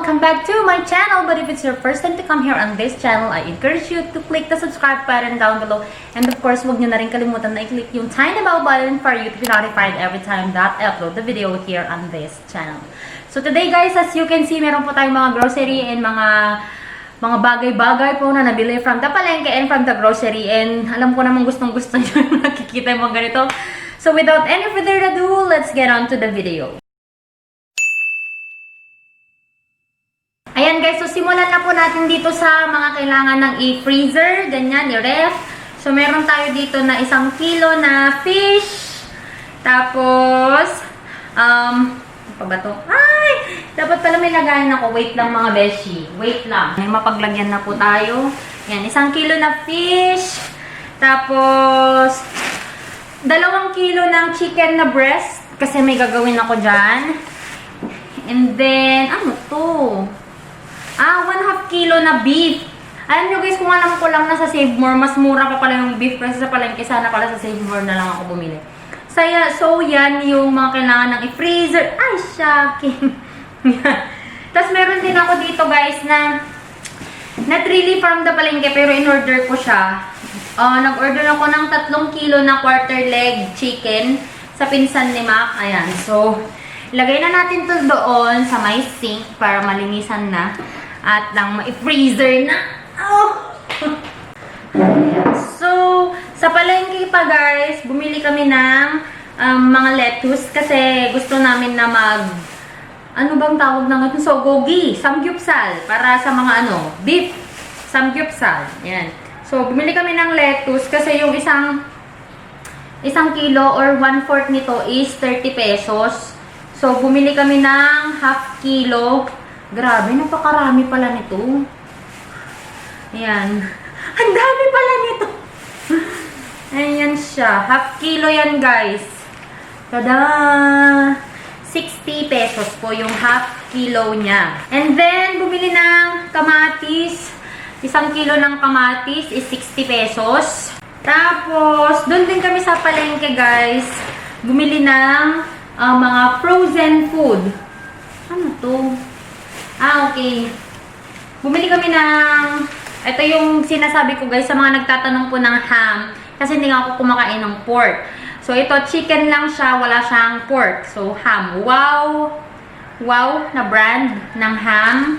welcome back to my channel. But if it's your first time to come here on this channel, I encourage you to click the subscribe button down below. And of course, huwag nyo na rin kalimutan na i-click yung tiny bell button for you to be notified every time that I upload the video here on this channel. So today guys, as you can see, meron po tayong mga grocery and mga bagay-bagay po na nabili from the palengke and from the grocery. And alam ko namang gustong-gusto nyo nakikita yung mga ganito. So without any further ado, let's get on to the video. Ayan guys, so simulan na po natin dito sa mga kailangan ng i-freezer, ganyan, i-ref. So meron tayo dito na 1 kilo na fish. Tapos, ano pa ba to? Ay! Dapat pala may lagayan ako. Wait lang mga beshi. Wait lang. May mapaglagyan na po tayo. Ayan, 1 kilo na fish. Tapos, 2 kilo ng chicken na breast. Kasi may gagawin ako dyan. And then, ano to? 1/2 kilo na beef. Alam nyo guys, kung alam ko lang na sa Save More, mas mura pa pala yung beef kasi sa palengke, sana pala sa Save More na lang ako bumili. So yan yung mga kailangan ng i-freezer. Ay, shocking. Tapos meron din ako dito guys na not really from the palengke, pero in-order ko siya. Nag-order ako ng 3 kilo na quarter leg chicken sa pinsan ni Mac. Ayan, so ilagay na natin to doon sa may sink para malinisan na. At lang ma-freezer na. Oh! So, sa palengke pa guys, bumili kami ng mga lettuce kasi gusto namin na ano bang tawag ng ito? Sogogi, samgyupsal. Para sa mga beef samgyupsal. Yan. So, bumili kami ng lettuce kasi yung isang kilo or 1/4 nito is 30 pesos. So, bumili kami ng 1/2 kilo. Grabe, napakarami pala nito. Ayan. Ang dami pala nito. Ayan siya. 1/2 kilo yan, guys. Tada! 60 pesos po yung 1/2 kilo niya. And then, bumili ng kamatis. 1 kilo ng kamatis is 60 pesos. Tapos, doon din kami sa palengke, guys. Bumili ng mga frozen food. Ano to? Okay. Bumili kami ng, ito yung sinasabi ko guys sa mga nagtatanong po ng ham. Kasi hindi nga ako kumakain ng pork. So ito, chicken lang siya, wala siyang pork. So ham. Wow! Wow na brand ng ham.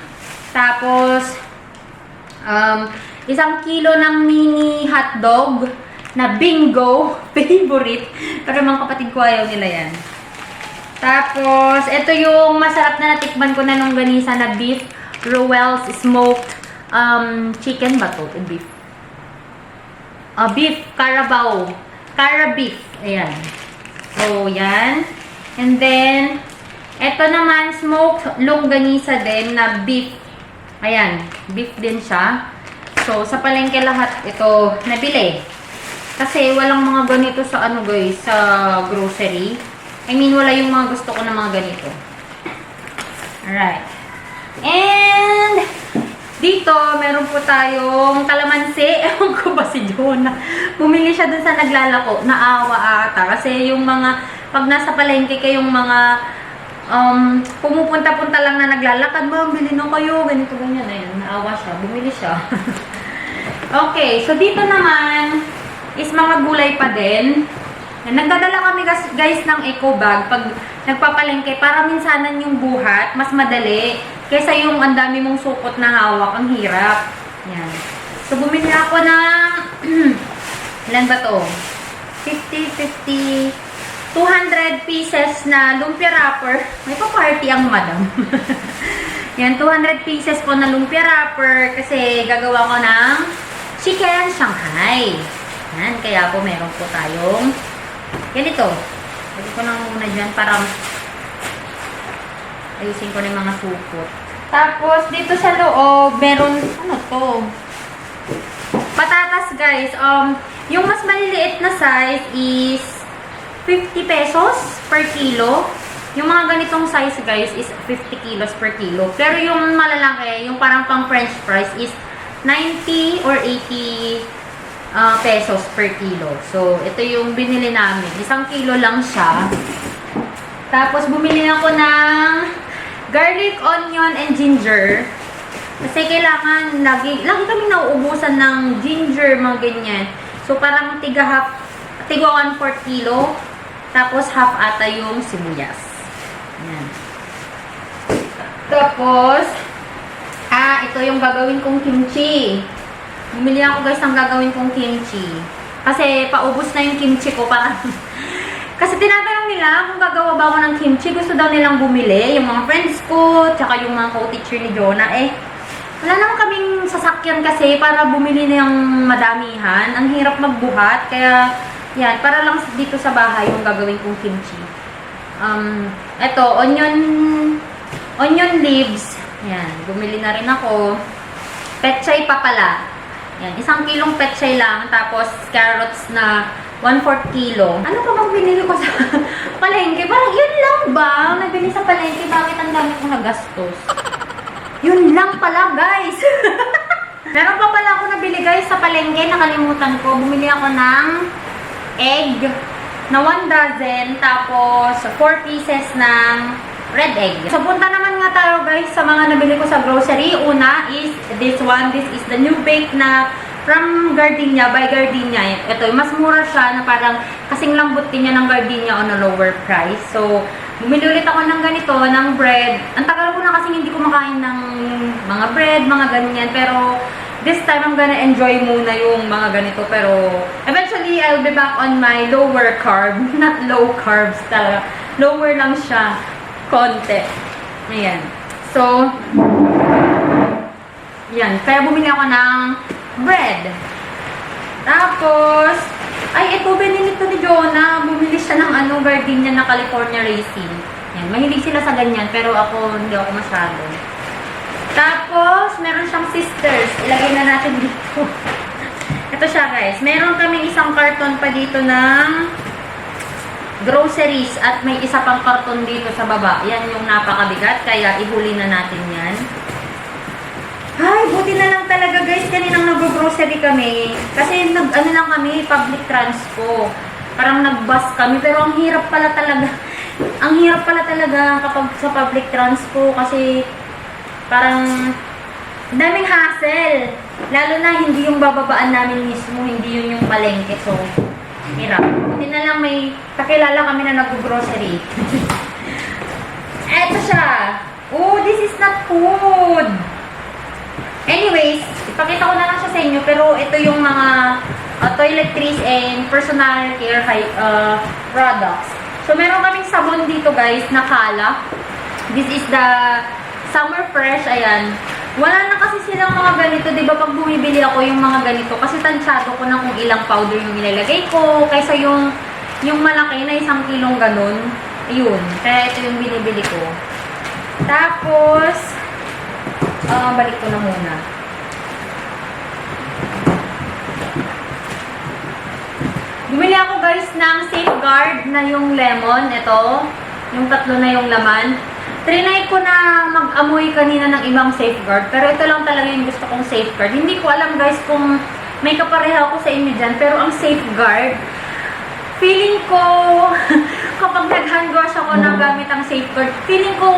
Tapos, 1 kilo ng mini hotdog na bingo. Favorite. Pero mga kapatid ko ayaw nila yan. Tapos, ito yung masarap na natikman ko na nung ganisa na beef Royals smoked chicken ba to? Beef. Beef Carabao. Cara beef. Ayan. So, yan. And then, ito naman smoked longganisa din na beef. Ayan. Beef din siya. So, sa palengke lahat ito nabili. Kasi walang mga ganito sa guys, sa grocery. I mean, wala yung mga gusto ko na mga ganito. Alright. And, dito, meron po tayong kalamansi. Ewan ko ba si Jonah? Bumili siya dun sa naglalako. Naawa ata. Kasi yung mga, pag nasa palengke kayong mga, pumupunta-punta lang na naglalakad, bili na kayo, ganito, ganyan. Ayan, naawa siya. Bumili siya. Okay, so dito naman, is mga gulay pa din. Nagdadala kami guys ng eco bag pag nagpapalengke para minsanan yung buhat, mas madali kaysa yung ang dami mong supot na hawak, ang hirap. Yan. So bumili ako ng ilan ba to? 200 pieces na lumpia wrapper. May pa-party ang madam. Yan, 200 pieces po na lumpia wrapper kasi gagawa ko ng chicken Shanghai. Yan, kaya po meron po tayong ganito. Lagi ko na muna dyan para ayusin ko na yung mga supot. Tapos, dito sa loob, meron, ano to? Patatas, guys. Yung mas maliliit na size is 50 pesos per kilo. Yung mga ganitong size, guys, is 50 kilos per kilo. Pero yung malalaki, yung parang pang french fries is 90 or 80 pesos per kilo. So, ito yung binili namin. 1 kilo lang siya. Tapos, bumili ako ng garlic, onion, and ginger. Kasi kailangan, lagi kami nauubusan ng ginger, mga ganyan. So, parang tiga 1/4 kilo. Tapos, half ata yung sibuyas. Ayan. Tapos, ito yung gagawin kong kimchi. Bumili ako guys ng gagawin kong kimchi. Kasi, paubos na yung kimchi ko. Parang, kasi tinatanong nila kung gagawa ba ako ng kimchi. Gusto daw nilang bumili. Yung mga friends ko, tsaka yung mga co-teacher ni Jonah. Wala naman kaming sasakyan kasi para bumili na yung madamihan. Ang hirap magbuhat. Kaya, yan. Para lang dito sa bahay yung gagawin kong kimchi. Ito, onion leaves. Yan. Bumili na rin ako. Pechay pa pala. Yan. 1 kilong pechay lang. Tapos, carrots na 1/4 kilo. Ano pa bang binili ko sa palengke? Parang yun lang ba? Nabili sa palengke. Bakit ang dami kong nagastos? Yun lang pala, guys. Meron pa pala ako nabili, guys, sa palengke. Nakalimutan ko. Bumili ako ng egg na 1 dozen. Tapos, 4 pieces ng red egg. So, punta naman nga tayo, guys, sa mga nabili ko sa grocery. Una is this one. This is the new bake na from Gardenia, by Gardenia. Ito, mas mura siya na parang kasing lambot din niya ng Gardenia on a lower price. So, bumili ulit ako ng ganito, ng bread. Ang tagal ko na kasi hindi kumakain ng mga bread, mga ganyan. Pero, this time, I'm gonna enjoy muna yung mga ganito. Pero, eventually, I'll be back on my lower carb. Not low carbs talaga. Lower lang siya. Konti. Ayan. So, yan. Kaya bumili ako ng bread. Tapos, ito, binili to ni Jonah. Bumili siya ng Gardenia na California Raisin. Yan, mahilig sila sa ganyan, pero ako, hindi ako masyado. Tapos, meron siyang sisters. Ilagay na natin dito. Ito siya, guys. Meron kaming isang karton pa dito ng groceries at may isa pang karton dito sa baba. Yan yung napakabigat, kaya ihuli na natin yan. Ay, buti na lang talaga guys, kaninang nag-grocery kami. Kasi lang kami, public transpo. Parang nag-bus kami, pero ang hirap pala talaga. Ang hirap pala talaga kapag sa public transpo kasi parang daming hassle. Lalo na hindi yung bababaan namin mismo, hindi yun yung palengke. So, hirap. Buti na lang may kakilala kami na nag-grocery. Eto siya. Oh, this is not food. Anyways, ipakita ko na lang siya sa inyo, pero ito yung mga toiletries and personal care products. So, meron kaming sabon dito guys, na Kala. This is the Summer Fresh, ayan. Wala na kasi silang mga ganito, di ba pag bumibili ako yung mga ganito, kasi tansyado ko na kung ilang powder yung nilalagay ko, kaysa yung malaki na 1 kilong ganun. Ayun, kaya ito yung binibili ko. Tapos, balik ko na muna. Bumili ako guys ng Safeguard na yung lemon. Ito, yung 3 na yung laman. Trinay ko na mag-amoy kanina ng ibang Safeguard. Pero ito lang talaga yung gusto kong Safeguard. Hindi ko alam guys kung may kapareha ako sa inyo dyan. Pero ang Safeguard, feeling ko, kapag nag-hand wash ako na gamit ang Safeguard, feeling ko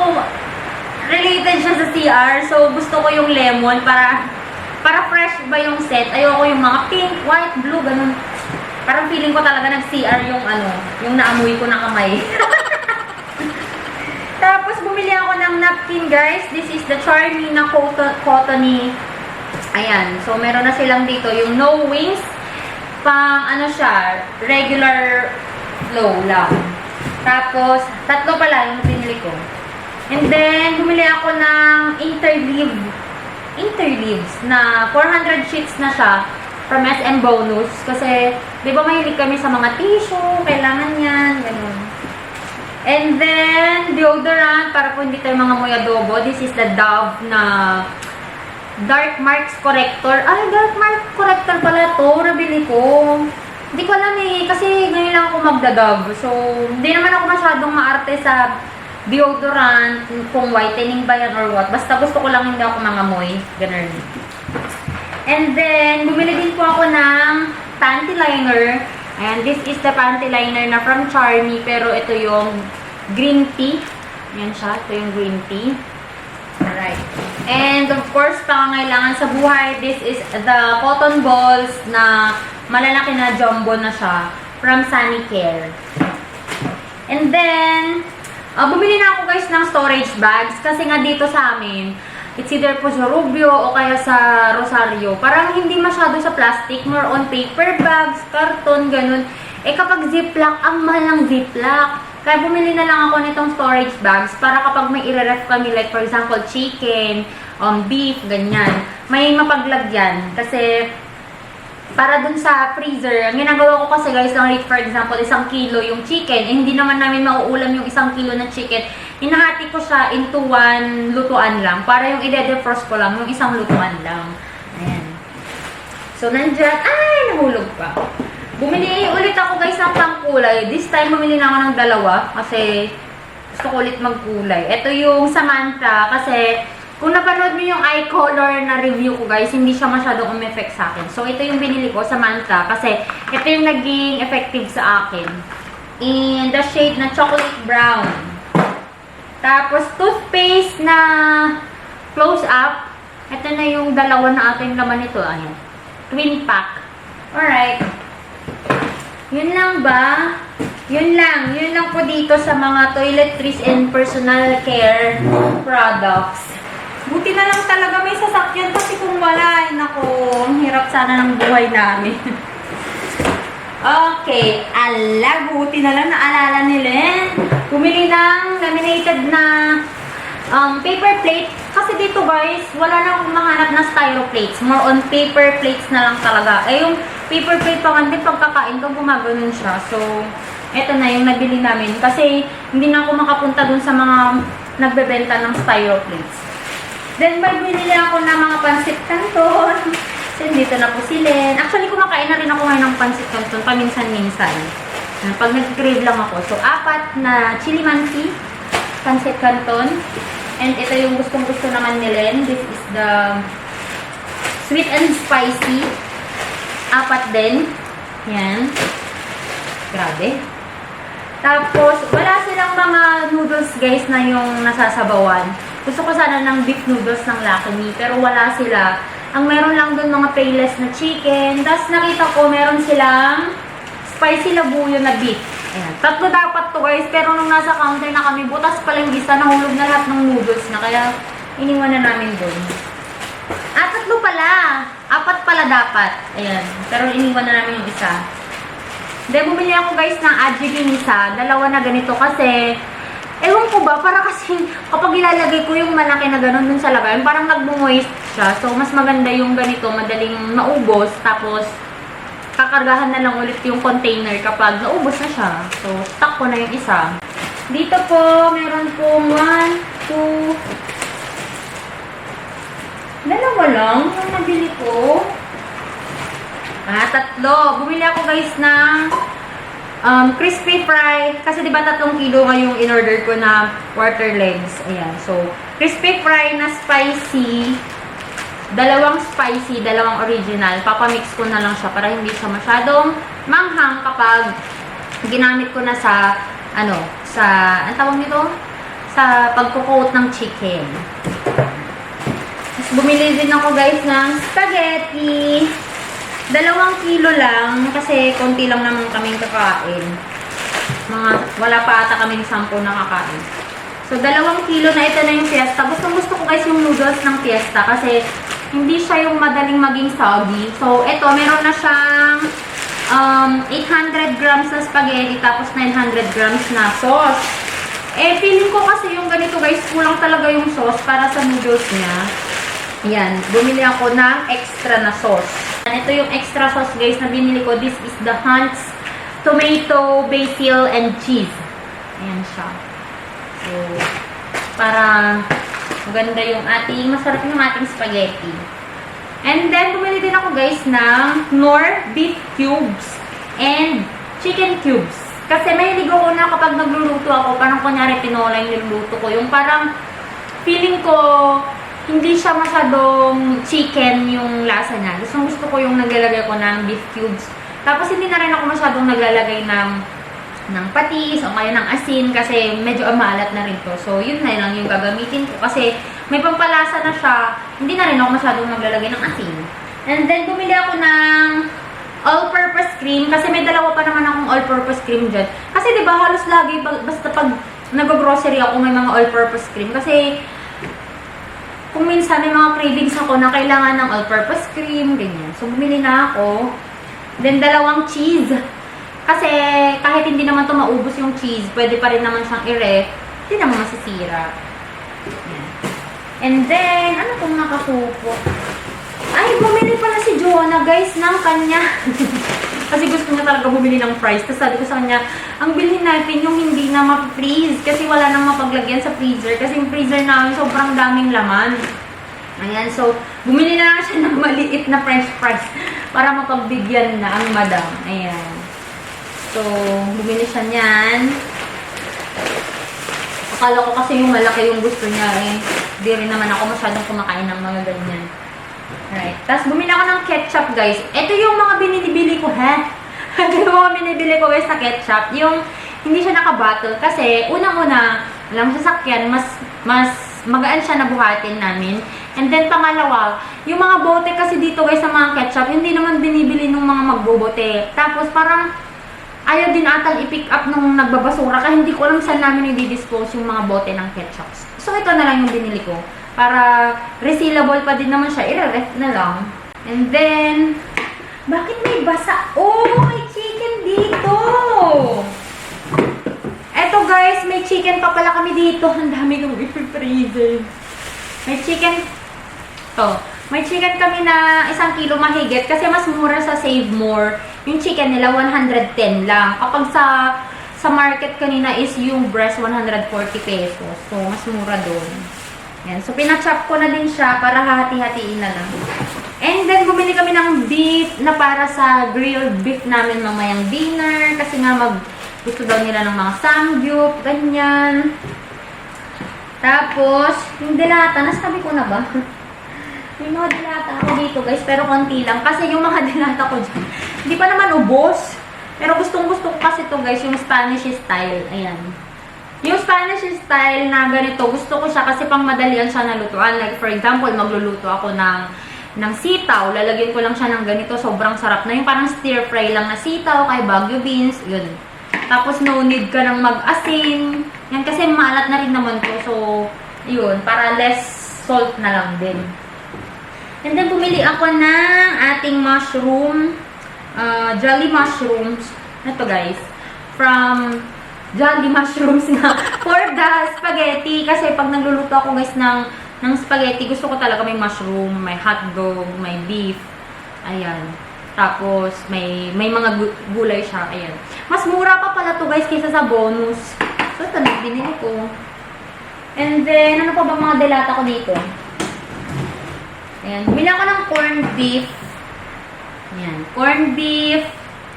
related siya sa CR. So, gusto ko yung lemon para fresh ba yung set. Ayoko yung mga pink, white, blue, ganun. Parang feeling ko talaga nag-CR yung naamoy ko na kamay. Tapos, bumili ako ng napkin, guys. This is the Charmy na cottony. Ayan. So, meron na silang dito yung no wings. Pang, siya, regular flow lang. Tapos, 3 pala yung pinili ko. And then, bumili ako ng interleaves na 400 sheets na siya from SM Bonus. Kasi, di ba mahilig kami sa mga tissue, kailangan yan, ganun. And then, deodorant, para po hindi tayo mga moy adobo. This is the Dove na Dark Marks Corrector. Ay, Dark Marks Corrector pala to. Nabili ko. Hindi ko alam kasi ngayon lang ako magda-Dove. So, hindi naman ako masyadong maarte sa deodorant, kung whitening ba yan or what. Basta gusto ko lang hindi ako mangamoy. Ganun. And then, bumili din po ako ng panty liner. And this is the panty liner na from Charmy. Pero ito yung green tea Yan siya. Ito yung green tea. Alright. And of course, pangangailangan sa buhay, this is the cotton balls na malalaki na jumbo na siya from Sanicare. And then, bumili na ako guys ng storage bags kasi nga dito sa amin, it's either po sa Rubio o kaya sa Rosario. Parang hindi masyado sa plastic, more on paper bags, karton, ganun. Eh kapag ziplock, ang mahal ng ziplock. Kaya bumili na lang ako nitong storage bags para kapag may i-ref kami, like for example, chicken, beef, ganyan, may mapaglagyan. Kasi para dun sa freezer, ang ginagawa ko kasi guys, like for example, 1 kilo yung chicken, eh hindi naman namin mauulam yung 1 kilo na chicken. Hinahati ko siya into 1 lutuan lang. Para yung i-defrost ko lang, yung 1 lutuan lang. Ayan. So, nandyan, ay, nahulog pa. Bumili ulit ako guys ng pangkulay. This time, bumili na ako ng 2 kasi gusto ko ulit magkulay. Ito yung Samantha kasi kung napanood mo yung eye color na review ko guys, hindi siya masyadong umeffect sa akin. So, ito yung binili ko, Samantha, kasi ito yung naging effective sa akin. In the shade na chocolate brown. Tapos, toothpaste na close up. Ito na yung 2 na ating laman nito. Ayan. Twin pack. Alright. Yun lang ba? Yun lang. Yun lang po dito sa mga toiletries and personal care products. Buti na lang talaga may sasakyan kasi kung wala, ay naku, ang hirap sana ng buhay namin. Okay, buti na lang naalala ni Len. Bumili ng laminated na paper plate. Kasi dito guys, wala na akong mahanap na styro plates. More on paper plates na lang talaga. Eh yung paper plate pa man din, pagkakain ko, gumaganon siya. So, eto na yung nabili namin. Kasi hindi na ako makapunta dun sa mga nagbebenta ng styro plates. Then, magbili ako ng mga pansit canton. So, dito na po si Len. Actually, kumakain na rin ako ngayon ng pansit canton, paminsan-minsan. Pag nag-crave lang ako. So, 4 na chili mansi, pansit canton. And ito yung gustong-gusto naman ni Len. This is the sweet and spicy. 4 din. Yan. Grabe. Tapos, wala silang mga noodles guys na yung nasasabawan. Gusto ko sana ng beef noodles ng Lucky Me, pero wala sila. Ang meron lang dun mga payless na chicken. Tapos nakita ko, meron silang spicy labuyo na beef. Ayan. 3 dapat to guys, pero nung nasa counter na kami, butas pala yung isa, nahulog na lahat ng noodles na, kaya iniwan na namin dun. 3 pala. 4 pala dapat. Ayan. Pero iniwan na namin yung isa. Then, bumili ako guys ng Adjigin isa. 2 na ganito kasi ewan ko ba, para kasi kapag ilalagay ko yung malaki na gano'n dun sa lagayan, parang nag-moist siya. So, mas maganda yung ganito, madaling maubos. Tapos, kakargahan na lang ulit yung container kapag naubos na siya. So, stock ko na yung isa. Dito po, meron pong 1, 2, 2 lang yung nabili ko. 3. Bumili ako guys ng crispy fry. Kasi diba 3 kilo ngayong in-order ko na quarter legs. Ayan. So, crispy fry na spicy. 2 spicy, 2 original. Papamix ko na lang siya para hindi siya masyadong manghang kapag ginamit ko na sa, ano, sa, ang tawag nito? Sa pagkukoat ng chicken. Tapos, bumili din ako guys ng spaghetti. 2 kilo lang, kasi konti lang naman kaming kakain. Wala pa ata kaming 10 na kakain. So, 2 kilo na, ito na yung Fiesta. Gusto ko guys yung noodles ng Fiesta kasi hindi siya yung madaling maging soggy. So, ito, meron na siyang 800 grams na spaghetti tapos 900 grams na sauce. Eh, feeling ko kasi yung ganito guys, kulang talaga yung sauce para sa noodles niya. Yan, bumili ako ng extra na sauce. Ito yung extra sauce guys na binili ko. This is the Hunt's tomato, basil, and cheese. Ayan siya. So, para maganda yung ating, masarap yung ating spaghetti. And then, bumili din ako guys ng Knorr beef cubes and chicken cubes. Kasi mahilig ako na kapag nagluluto ako, parang kunyari tinola yung niluto ko. Yung parang feeling ko, hindi siya masyadong chicken yung lasa niya. Gusto ko yung naglalagay ko ng beef cubes. Tapos hindi na rin ako masyadong naglalagay ng ng patis o kaya ng asin kasi medyo maalat na rin to. So, yun na lang yung gagamitin ko kasi may pampalasa na siya. Hindi na rin ako masyadong maglalagay ng asin. And then, bumili ako ng all-purpose cream kasi may dalawa pa naman akong all-purpose cream dyan. Kasi diba halos lagi, basta pag nag-grocery ako may mga all-purpose cream. Kasi kung minsan may mga cravings ako na kailangan ng all-purpose cream, ganyan. So, bumili na ako. Then, dalawang cheese. Kasi kahit hindi naman to maubos yung cheese, pwede pa rin naman siyang i-ref. Hindi naman masisira. Yan. And then, ano pong nakasupo? Ay, bumili pala si Jonah, guys, ng kanya. Kasi gusto niya talaga bumili ng fries. Tapos sabi ko sa kanya, ang bilhin natin yung hindi na ma-freeze. Kasi wala nang mapaglagyan sa freezer. Kasi yung freezer namin sobrang daming laman. Ayan, so, bumili na lang siya ng maliit na french fries para mapagbigyan na ang madam. Ayan. So, bumili siya niyan. Akala ko kasi yung malaki yung gusto niya eh. Hindi rin naman ako masyadong kumakain ng mga ganyan. Alright. Tapos, bumili ako ng ketchup, guys. Ito yung mga binibili ko, ha? Ito yung mga binibili ko, guys, na ketchup. Yung hindi siya naka-bottle. Kasi, unang-una, alam mo, sasakyan, mas magaan siya na buhatin namin. And then, pangalawa, yung mga bote kasi dito, guys, sa mga ketchup, hindi naman binibili ng mga magbobote. Tapos, parang, ayaw din atang i-pick up nung nagbabasura. Kaya hindi ko alam saan namin i-dispose yung mga bote ng ketchup. So, ito na lang yung binili ko. Para resealable pa din naman siya. I-ref na lang. And then, bakit may basa? Oh, may chicken dito! Eto guys, may chicken pa pala kami dito. Ang dami kong i-freezer. May chicken. Oh, may chicken kami na 1 kilo mahigit. Kasi mas mura sa Save More. Yung chicken nila, 110 lang. Kapag sa market kanina is yung breast, 140 pesos. So, mas mura doon. Yan. So, pinachop ko na din siya para hahati-hatiin na lang. And then, bumili kami ng beef na para sa grilled beef namin mamayang dinner. Kasi nga, gusto daw nila ng mga samgyup, ganyan. Tapos, yung dilata, nasabi ko na ba? May mga dilata ako dito, guys, pero konti lang. Kasi yung mga dilata ko dyan, hindi pa naman ubos. Pero gustong-gusto ko kasi to guys, yung Spanish style. Ayan. Yung Spanish style na ganito, gusto ko siya kasi pang madalian siya nalutuan. Like, for example, magluluto ako ng sitaw. Lalagyan ko lang siya ng ganito. Sobrang sarap na. Yung parang stir fry lang na sitaw, kay Baguio beans. Yun. Tapos, no need ka ng mag-asin. Yan, kasi maalat na rin naman to. So, yun. Para less salt na lang din. And then, pumili ako ng ating mushroom. Jolly mushrooms. Ito, guys. From Jolly mushrooms na for the spaghetti. Kasi pag nagluluto ako, guys, ng spaghetti, gusto ko talaga may mushroom, may hotdog, may beef. Ayan. Tapos, may mga gulay siya. Ayan. Mas mura pa pala to guys, kaysa sa bonus. So, ito na, binili ko. And then, ano pa ba mga delata ko dito? Ayan. Bumili ako ng corned beef. Ayan. Corned beef.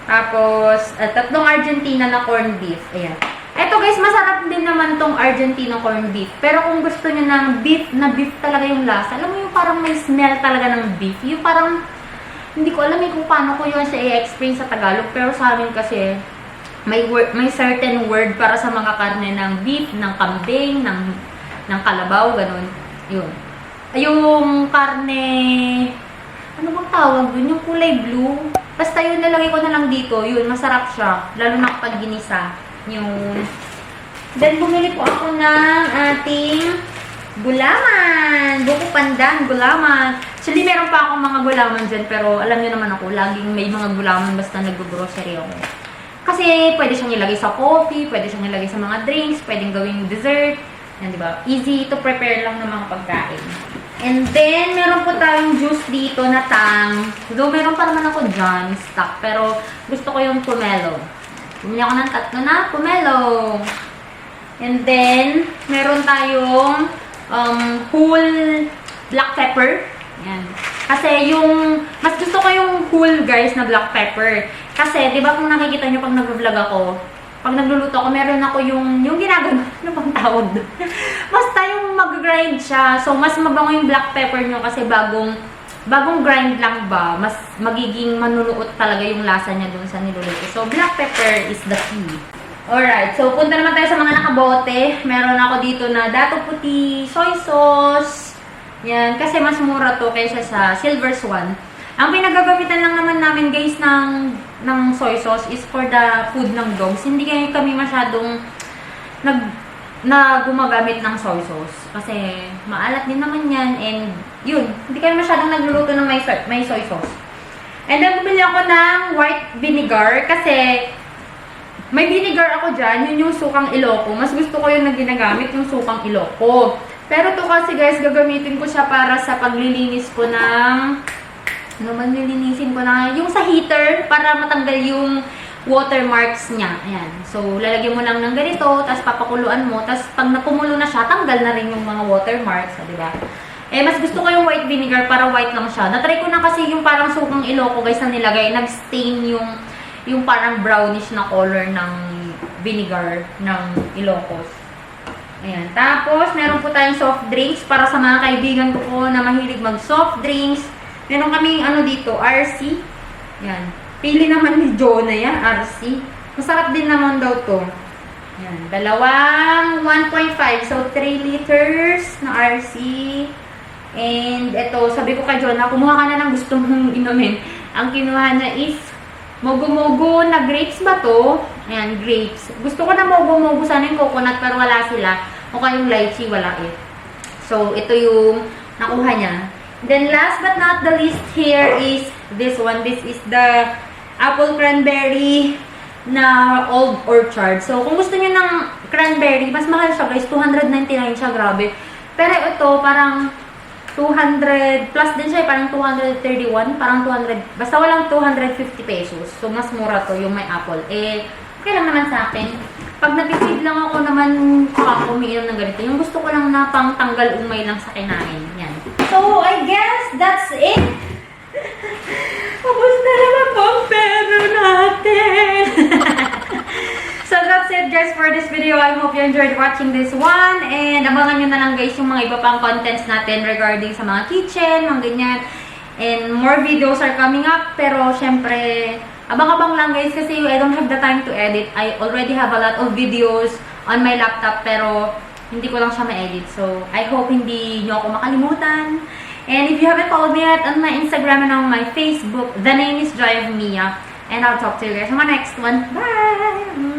Tapos, tatlong Argentina na corned beef. Ayan. Eto guys, masarap din naman tong Argentina corned beef. Pero kung gusto niyo ng beef, na beef talaga yung lasa. Alam mo yung parang may smell talaga ng beef. Yung parang, hindi ko alam kung paano ko yun siya i-explain sa Tagalog. Pero sa amin kasi, may certain word para sa mga karne ng beef, ng kambing, ng kalabaw, ganun. Yun. Yung karne, ano bang tawag dun? Yung kulay blue. Basta yun, nalagay ko na lang dito. Yun, masarap siya. Lalo na kapag ginisa. Yun. Then, bumili po ako ng ating gulaman. Buko pandan, gulaman. Actually, meron pa akong mga gulaman dyan. Pero, alam niyo naman ako, laging may mga gulaman basta nag-grocery ako. Kasi, pwede siyang ilagay sa coffee, pwede siyang ilagay sa mga drinks, pwedeng gawing dessert. Yan, diba? Easy to prepare lang ng mga pagkain. And then, meron po tayong juice dito na tang. Though, meron pa naman ako dyan, stock. Pero, gusto ko yung pomelo. Bumili ako ng tatlo na pomelo. And then, meron tayong whole black pepper. Yan. Kasi mas gusto ko yung whole, guys, na black pepper. Kasi, di ba kung nakikita nyo pag nag-vlog ako, pag nagluluto ako, meron ako yung ginagawa. Ano bang tawag doon? Basta yung mag-grind siya. So, mas mabango yung black pepper nyo kasi bagong grind lang ba, mas magiging manunuot talaga yung lasa niya doon sa niluluto. So, black pepper is the key. Alright, so punta naman tayo sa mga nakabote. Meron ako dito na dato puti, soy sauce. Yan, kasi mas mura to kaysa sa Silver Swan. Ang pinagagamitan lang naman namin guys ng soy sauce is for the food ng dogs. Hindi kami masyadong na gumagamit ng soy sauce. Kasi maalat din naman yan and yun, hindi kami masyadong nagluluto ng may soy sauce. And then bumili ako ng white vinegar kasi may vinegar ako dyan, yun yung sukang Ilocos. Mas gusto ko yung na ginagamit, yung sukang Ilocos. Pero to kasi guys, gagamitin ko siya para sa paglilinis ko ng... Ano man nilinisin ko na? Yung sa heater, para matanggal yung watermarks niya. Ayan. So, lalagyan mo lang ng ganito, tapos papakuluan mo, tapos pag napumulo na siya, tanggal na rin yung mga watermarks, diba? Eh, mas gusto ko yung white vinegar para white lang siya. Natry ko na kasi yung parang sukang Ilocos guys na nilagay, nag-stain yung parang brownish na color ng vinegar ng Ilocos. Ayan. Tapos, meron po tayong soft drinks para sa mga kaibigan ko po na mahilig mag-soft drinks. Meron kaming ano dito, RC. Ayan. Pili naman ni Jonah yan, RC. Masarap din naman daw to. Ayan. Dalawang 1.5. So, 3 liters na RC. And, ito, sabi ko kay Jonah, kumuha ka na ng gusto mong inumin. Ang kinuha niya is mogo-mogo na grapes ba to? Ayan, grapes. Gusto ko na mogo-mogo sana yung coconut pero wala sila. O kaya yung lychee, wala eh. So, ito yung nakuha niya. Then, last but not the least here is this one. This is the apple cranberry na Old Orchard. So, kung gusto niyo ng cranberry, mas mahal siya guys. 299 siya, grabe. Pero ito, parang 200 plus din siya, parang 231, parang 200, basta walang 250 pesos. So, mas mura to yung may apple. Eh, okay lang naman sa akin. Pag natipid lang ako naman umiinom ng ganito, yung gusto ko lang na pang tanggal umay lang sa kinain. Yan. So, I guess that's it. Tapos na naman po ang pera natin. So, that's it guys for this video. I hope you enjoyed watching this one. And abangan nyo na lang guys yung mga iba pang contents natin regarding sa mga kitchen, mga ganyan. And more videos are coming up. Pero, syempre, abang-abang lang guys kasi I don't have the time to edit. I already have a lot of videos on my laptop pero hindi ko lang siya ma-edit. So, I hope hindi nyo ako makalimutan. And if you haven't followed me yet on my Instagram and on my Facebook, the name is Joy of Mia. And I'll talk to you guys on my next one. Bye!